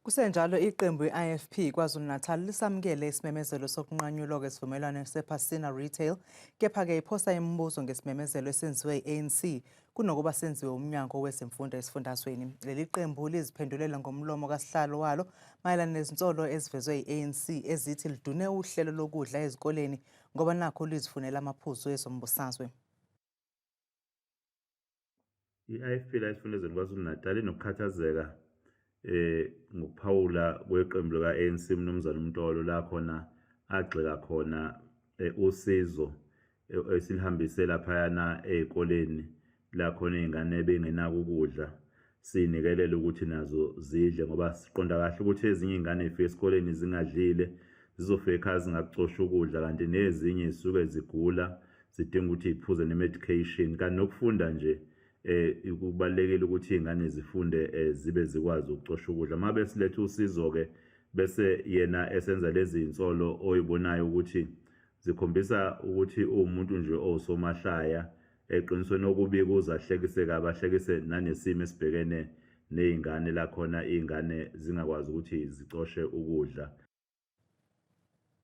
Kusenjalo, iqembu i-IFP KwaZulu-Natal lisamukele isimemezelo sokunqanyulwa kwesivumelwano sePasina Retail, kepha-ke iphosa imibuzo ngesimemezelo esenziwe i-ANC kunokuba senziwe uMnyango Wezemfundo esifundazweni. Leli qembu liziphendulela ngomlomo kasihlalo walo mayelana nezinsolo ezivezwe i-ANC ezithi lidune uhlelo lokudla ezikoleni ngoba nakho lizifunela amaphuzu ezombusazwe. I-IFP la esifundazweni KwaZulu-Natal inokukhathazeka ngokuphawula kweqembu lika-ANC, uMnumzane uMtolo, la khona agxeka khona usizo esilihambise laphayana ey'koleni, la khona iy'ngane bengenako ukudla, siy'nikelela ukuthi nazo zidle, ngoba siqonda kahle ukuthi ezinye iy'ngane y'fika esikoleni zingadlile, zizofika ekhaya zingakucosha ukudla, kanti nezinye zisuke zigula, zidinga ukuthi y'phuze ne-medication. Kanti nokufunda nje, kubalulekile ukuthi iy'ngane zifunde, zibe zikwazi ukucosha ukudla. Uma besiletha usizo-ke, bese yena esenza lezi iy'nsolo oyibonayo ukuthi zikhombisa ukuthi uwumuntu nje owusomahlaya, eqinisweni okubika uze ahlekise kabi, ahlekise nanesimo esibhekene ney'ngane, la khona iy'ngane zingakwazi ukuthi zicoshe ukudla.